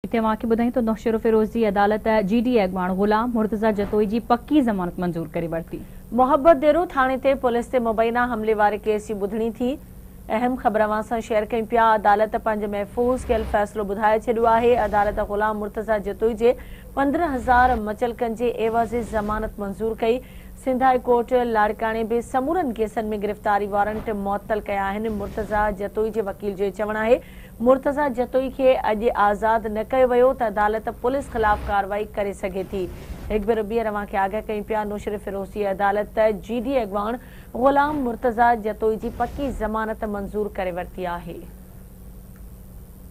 هتي اوهان کي ٻڌايون ته نوشهروفيروز جي عدالت جي ڊي اي اڳواڻ غلام مرتضيٰ جتوئي جي پڪي ضمانت منظور ڪري ورتي. محبت ديرو ٿاڻي تي پوليس تي مبينا حملي واري ڪيس جي ٻڌڻي ٿي. اهم خبر اوهان سان شيئر ڪيون پيا، عدالت پنهنجو محفوظ ڪيل فيصلو ٻڌائي ڇڏيو آهي، عدالت غلام مرتضيٰ جتوئي جي 15 هزار مچلڪن جي عيوضي ضمانت منظور ڪئي، سنڌ هاء ڪورٽ لاڙڪاڻي به سمورن ڪيسن ۾ گرفتاري وارنٽ معطل ڪيا آهن، مرتضيٰ جتوئي جي وڪيل جو چوڻ آهي مرتضيٰ جتوئي کي اڄ آزاد نه ڪيو ويو ته عدالت پوليس خلاف ڪارروائي ڪري سگهي ٿي. هڪ ڀيرو ٻيهر اوهان کي آگاهه ڪيون پيا نوشهروفيروز جي عدالت جي ڊي اي اڳواڻ غلام مرتضيٰ جتوئي جي پڪي ضمانت منظور ڪري ورتي آهي.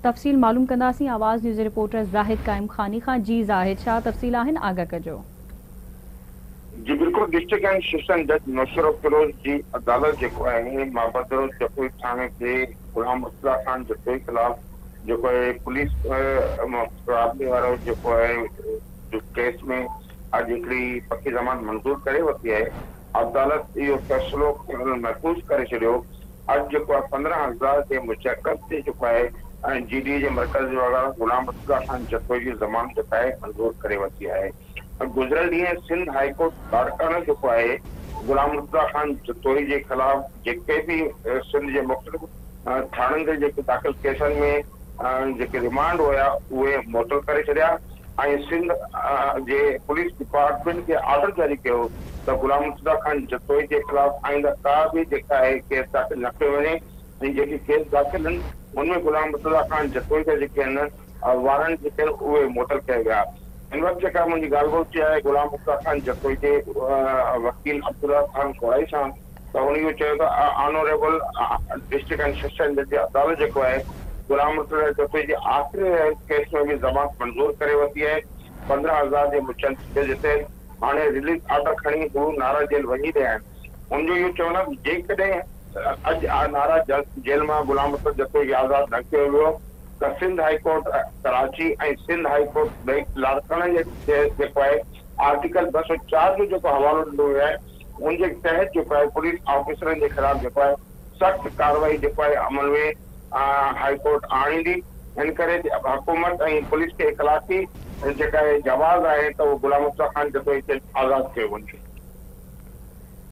تفصيل معلوم ڪنداسين آواز نيوز جي رپورٽر زاهد قائم خاني کان جي زاهد ڇا تفصيل آهن آگاهه ڪجو. جي بلڪل ڊسٽرڪٽ اينڊ سيشن جج نوشهروفيروز جي عدالت جيڪو آهي مابدرو جتوئي ٿاڻي تي غلام مرتضيٰ خان جتوئي خلاف جيڪو آهي پوليس رابطي وارو جيڪو آهي ڪيس ۾ اڄ هڪڙي پڪي ضمانت منظور ڪري ورتي آهي عدالت اهو فيصلو محفوظ ڪري ڇڏيو اڄ جيڪو آهي 15 هزار جي مچلڪن تي جيڪو آهي جي ڊي اي جي مرڪزي غلام مرتضيٰ خان جتوئي جي ضمانت جيڪا آهي منظور ڪري ورتي آهي. گذريل ڏينهن سنڌ هائي ڪورٽ لاڙڪاڻو جيڪو آهي غلام مرتضيٰ خان جتوئي جي خلاف جيڪي به سنڌ جي مختلف ٿاڻن تي جيڪي داخل ڪيسن ۾ جيڪي رمانڊ هيا اهي معطل ڪري ڇڏيا ۽ سنڌ جي پوليس ڊپارٽمينٽ کي آرڊر جاري ڪيو ته غلام مرتضيٰ خان جتوئي جي خلاف آئنده ڪا به جيڪا آهي ڪيس داخل نه ڪيو وڃي ۽ جيڪي ڪيس داخل آهن ان ۾ غلام مرتضيٰ خان جتوئي جا جيڪي آهن وارنٽ جيڪي آهن اهي معطل ڪيا ويا. هن وقت جيڪا منهنجي ڳالهه ٻولهه ٿي آهي غلام مرتضيٰ خان جتوئي جي وڪيل عبدالله خان ڪورائي سان ته هن اهو چيو ته آنريبل ڊسٽرڪٽ اينڊ سيشن جج جي عدالت جيڪو آهي غلام مرتضيٰ جتوئي جي آخري ڪيس ۾ به ضمانت منظور ڪري ورتي آهي 15 هزار جي مچلڪي جي تحت هاڻي رليز آرڊر کڻي هو نارا جيل وڃي رهيا آهن. هن جو اهو چوڻ آهي ته جيڪڏهن اڄ نارا جيل مان غلام مرتضيٰ جتوئي کي آزاد نه ڪيو ويو ته Sindh high court Karachi ۽ Sindh high court لاڙڪاڻي جي تحت جيڪو آهي آرٽيڪل 204 جو جيڪو حوالو ڏنو ويو آهي ان جي تحت جيڪو آهي پوليس آفيسرن جي خلاف جيڪو آهي سخت ڪارروائي جيڪو آهي عمل ۾ هائي ڪورٽ آڻيندي ان ڪري حڪومت ۽ پوليس کي اخلاقي جيڪا آهي جواز آهي ته اهو غلام مرتضيٰ خان جتوئي کي آزاد ڪيو وڃي.